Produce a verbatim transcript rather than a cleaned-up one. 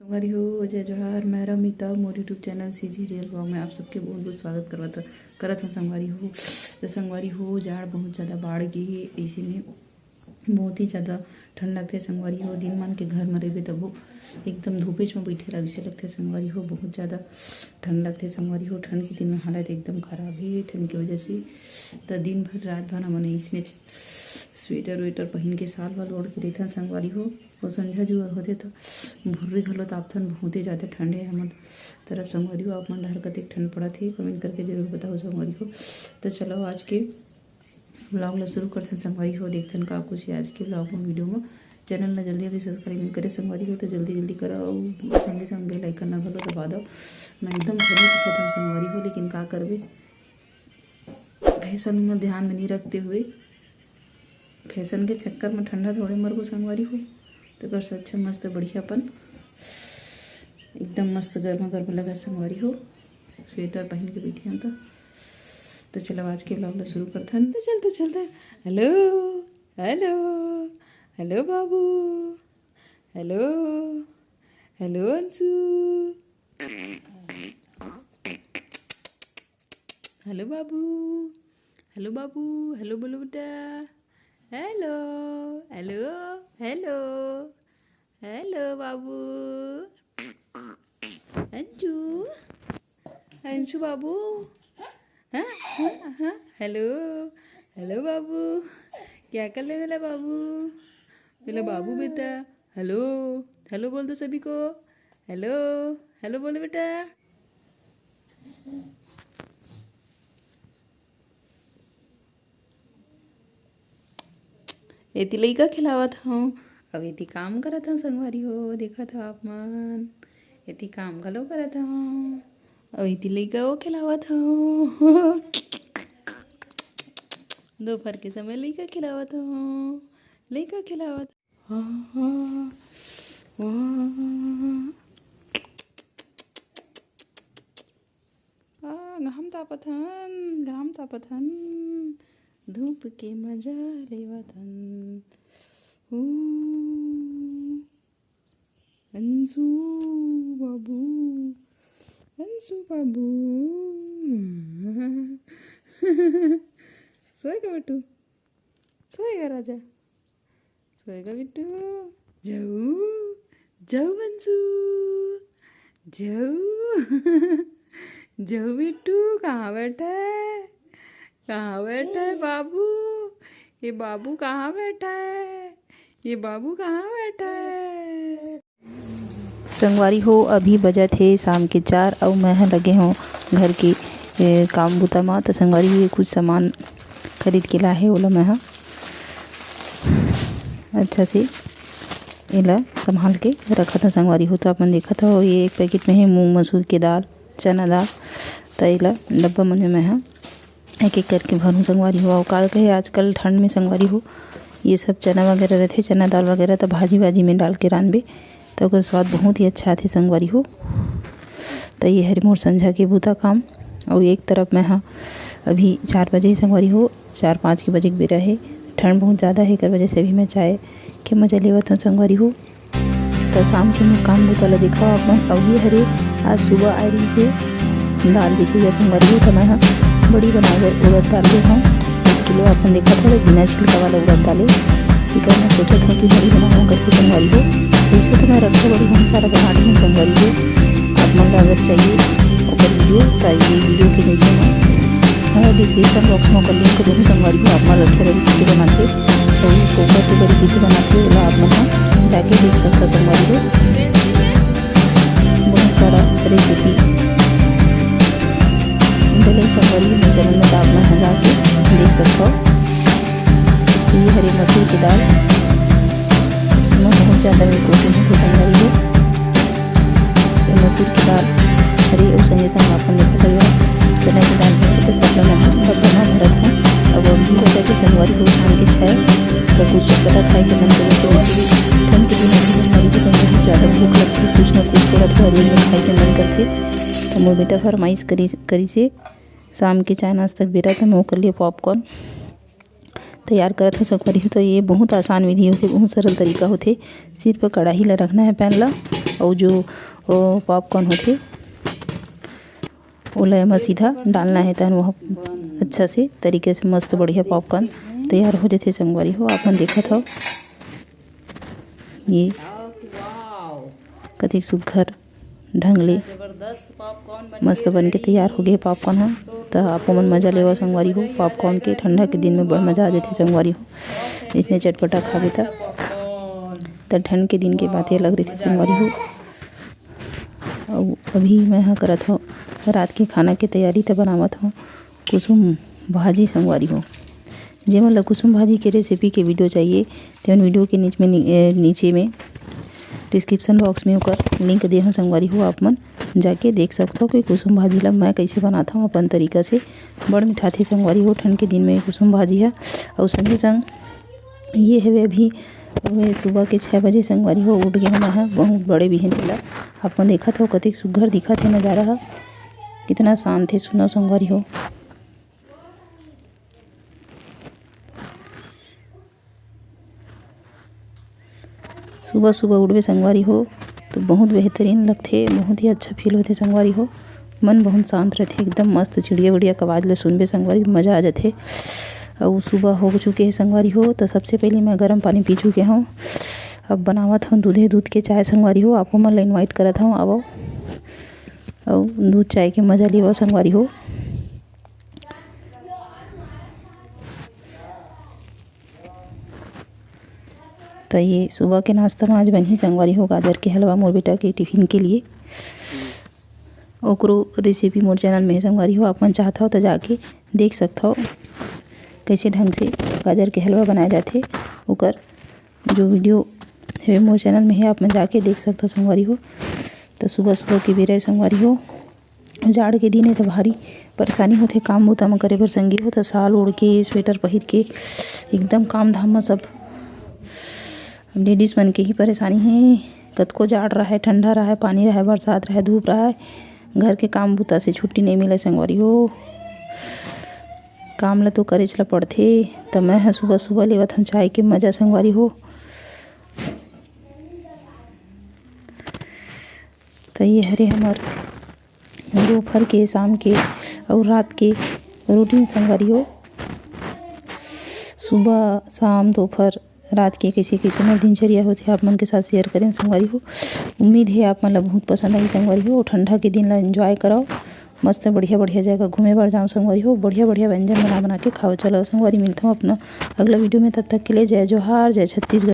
संगवारी हो, जय जोहार, मैं रमिता, मोर YouTube channel CG Real Vlog में आप सबके बहुत बहुत स्वागत करवत करत हूँ संगवारी हो। तो संगवारी हो, जाड़ बहुत ज़्यादा बाढ़ गे हे, इसी में बहुत ही ज़्यादा ठंड लगथे संगवारी हो। दिन मान के घर में रहिबे तभो एकदम धूपेच में बैठे रह वैसे लगथे संगवारी हो, बहुत ज़्यादा ठंड लगथे संगवारी हो। ठंड के दिन में हालत एकदम खराब हे ठंड की वजह से। तो दिन भर रात भर हमन इसने स्वेटर वेटर पहन के साल वाल ओढ़ के रहिथन संगवारी हो। अउ संझा जुआर होथे त भुर्री घलो तापथन, बहुते जादा ठंड हे हमर तरफ संगवारी हो। आप मन डहर कतेक ठंड पड़त हे, comment करके जरूर बताओ संगवारी हो। त चलो आज के vlog ला शुरू करथन संगवारी हो, देखथन का कुछ हे आज के vlog में, video में। Channel ला जल्दी जल्दी subscribe नइ करे संगवारी हो, त जल्दी जल्दी करो अउ संगे संग bell icon ला घलो दबा दो। मैं एकदम घलो दिखत हूँ संगवारी हो, लेकिन का करबे, fashion में ध्यान में नहीं रखते हुए fashion के चक्कर में ठंडा थोड़े मरबो संगवारी हो। तेकर से अच्छा मस्त बढ़िया अपन एकदम मस्त गर्मा गर्म लगा संगवारी हो, स्वेटर पहन के बैठे हन त। तो चलो आज के vlog ला शुरू करथन। तो चलते चलते, hello, hello, hello बाबू, hello, hello अंशु, hello बाबू, hello बाबू, hello बोलो बेटा, hello, hello, hello, hello बाबू, अंशु, अंशु बाबू, हाँ, हाँ, हाँ, hello, hello बाबू, क्या कर ले मेरा बाबू, मेरा बाबू बेटा, hello, hello बोल दो सभी को, hello, hello बोलो बेटा। एती लइका खिलावत हूँ, अब एती काम करत हूँ संगवारी हो, देखत हव आप मन, एती काम घलो करत हूँ, अब एती लइका वो खिलावत हूँ। दोपहर के समय लइका खिलावत हूँ, लइका खिलावत। वाह, वाह। आ, घाम तापत हन, घाम तापत हन, धूप के मजा लेवत हन। ऊ, अंशु बाबू, अंशु बाबू। सोएगा बेटू, सोएगा राजा। सोएगा बिट्टू। जाऊ, जाऊ अंशु, जाऊ। जाऊ बिट्टू, कहाँ बैठा है? कहाँ बैठा है बाबू? ये बाबू कहाँ बैठा है? ये बाबू कहाँ बैठा है? संगवारी हो, अभी बजत हे शाम के चार, अउ मैं ह लगे हों घर के, ए, काम बुता म। त संगवारी हो, ये कुछ सामान खरीद के लाए हे, ओला मैं ह अच्छा से एला संभाल के रखत हों संगवारी हो। त आप मन देखत हव, ये एक पैकेट में हे मूंग मसूर के दाल, चना दाल। त एला डब्बा मन में मैं ह एक एक करके भरूँ संगवारी हो। अउ का कहे, आजकल ठंड में संगवारी हो, ये सब चना वगैरह रहिथे, चना दाल वगैरह, त भाजी वाजी में डाल के रांधबे त ओकर स्वाद बहुत ही अच्छा आथे संगवारी हो। त ये हरे मोर संझा के बूता काम। अउ एक तरफ मैं ह अभी चार बजे ही संगवारी हो, चार पाँच के बजे के बेरा हे, ठंड बहुत ज़्यादा हे, एकर वजह से अभी मैं चाय के मजा लेवत हों संगवारी हो। त शाम के मोर काम बूता ल देखव आप मन। अउ ये हरे आज सुबह आए रहिस हे दाल बिछइया संगवारी हो, त मैं ह बड़ी बनाए बर उड़द दाल ले हव। एक किलो आप मन देखत हव, बिना छिलका वाला उड़द दाल ए। एकर मैं सोचत हव कि बड़ी बनाहूँ करके संगवारी हो। वैसे तो मैं रखा बड़ी बहुत सारा बना ली हूँ संगवारी हो। आप मन ला अगर चाहिए ओकर video, त ये video के नीचे में मैं description box में ओकर link दूँगी संगवारी हो। आप मन रखे बड़ी कैसे बनाथे, तो ओकर के बड़ी कैसे बनाथे, ओला आप मन ह जाके देख सकथव संगवारी हो। बहुत सारा recipe डले संगवारी हो, channel में, त आप मन ह जाके देख सकथव। ये हरे मसूर के दाल, एमा बहुत ज़्यादा protein होथे संगवारी हो। ये मसूर के दाल हरे, अउ संगे संग आप मन देखत हव चना के दाल हरे, त सब ला मैं ह डब्बा म भरत हव। अब अभी बजत हे संगवारी हो शाम के छै, त कुछ चटपटा खाए के मन करे, त ठंड के दिन में संगवारी हो बहुत ज़्यादा भूख लगथे, कुछ न कुछ थोड़ा थोड़ा रोज में खाए के मन करथे। त मोर बेटा फरमाइश करी, करिस हे शाम के चाय नाश्ता के बेरा, त मैं ओकर लिए popcorn तैयार करत हव संगवारी हो। तो ये बहुत आसान विधि होथे, बहुत सरल तरीका होथे। सिर्फ कढ़ाई ला रखना है, pan ला, अउ जो, ओ, पॉपकॉर्न होथे, ओला एमा सीधा डालना हे, तहन वो अच्छा से तरीके से मस्त बढ़िया पॉपकॉर्न तैयार हो जाथे संगवारी हो। आप मन देखत हव, ये कतेक सुघ्घर ढंग ले मस्त बन के तैयार हो गे पॉपकॉर्न ह। त आपो मन मजा लेवव संगवारी हो, पॉपकॉर्न के ठंडा के दिन में बड़ मजा आ जाथे संगवारी हो, इसने चटपटा खाबे त। त ठंड के दिन के बात अलग रहिथे संगवारी हो। अउ अभी मैं ह करत हव रात के खाना के तैयारी, त बनावत हव कुसुम भाजी संगवारी हो। जेमन ल कुसुम भाजी के रेसिपी के वीडियो चाहिए, तेमन वीडियो के नीच में नि-, ए, नीचे में डिस्क्रिप्शन बॉक्स में ओकर लिंक दे हव संगवारी हो, आप मन जाके देख सकथव कि कुसुम भाजी ल मैं कइसे बनात हव अपन तरीका से। बड़ मिठाथे संगवारी हो ठंड के दिन में कुसुम भाजी ह। अउ संगे संग ये हवे अभी, हवे सुबह के छः बजे संगवारी हो, उठ गे हन, बहुत बड़े बिहन तेला। आप मन देखत हव कतेक सुघ्घर दिखत हे नजारा ह, कितना शांत हे, सुनव संगवारी हो। सुबह सुबह उठबे संगवारी हो तो बहुत बेहतरीन लगथे, बहुत ही अच्छा फील होथे संगवारी हो। मन बहुत शांत रहिथे, एकदम मस्त चिड़िया विड़िया के आवाज़ ल सुनबे संगवारी, मज़ा आ जाथे। अउ सुबह हो चुके हे संगवारी हो, तो सबसे पहले मैं गर्म पानी पी चुके हव। अब बनावत हव दूधे दूध के चाय संगवारी हो, आपो मन ल इनवाइट करत हव, आवव अउ दूध चाय के मज़ा लेवव संगवारी हो। त ये सुबह के नाश्ता में आज बनही संगवारी हो गाजर के हलवा मोर बेटा के टिफिन के लिए। ओकरो रेसिपी मोर चैनल में हे संगवारी हो, आप मन चाहत हव त जाके देख सकत हव कइसे ढंग से गाजर के हलवा बनाए जाथे। ओकर जो वीडियो हे मोर चैनल में हे, आप मन जाके देख सकत हव संगवारी हो। त सुबह सुबह के बेरा हे संगवारी हो, जाड़ के दिन हे त भारी परेशानी होथे काम बूता म करे बर संगी हो, त शाल ओढ़ के, स्वेटर पहिर के एकदम काम धाम म सब लेडीज मन के ही परेशानी हे। कतको जाड़ रहय, ठंडा रहय, पानी रहय, बरसात रहय, धूप रहय, घर के काम बूता से छुट्टी नइ मिलय संगवारी हो। काम ल तो करेच ल पड़थे। त मैं ह सुबह सुबह लेवत हव चाय के मजा संगवारी हो। त ये हरे हमर दोपहर के, शाम के अउ रात के रूटीन संगवारी हो। सुबह, शाम, दोपहर, रात के कइसे कइसे मोर दिनचर्या होथे, आप मन के साथ शेयर करेन संगवारी हो। उम्मीद हे आप मन ल बहुत पसंद आही संगवारी हो। ठंडा के दिन ल एंजॉय करव, मस्त बढ़िया बढ़िया जगह घूमे बर जाओ संगवारी हो, बढ़िया बढ़िया व्यंजन बना बना के खाओ। चलो संगवारी, मिलथव अपना अगला वीडियो में, तब तक के लिए जय जोहार, जय छत्तीसगढ़।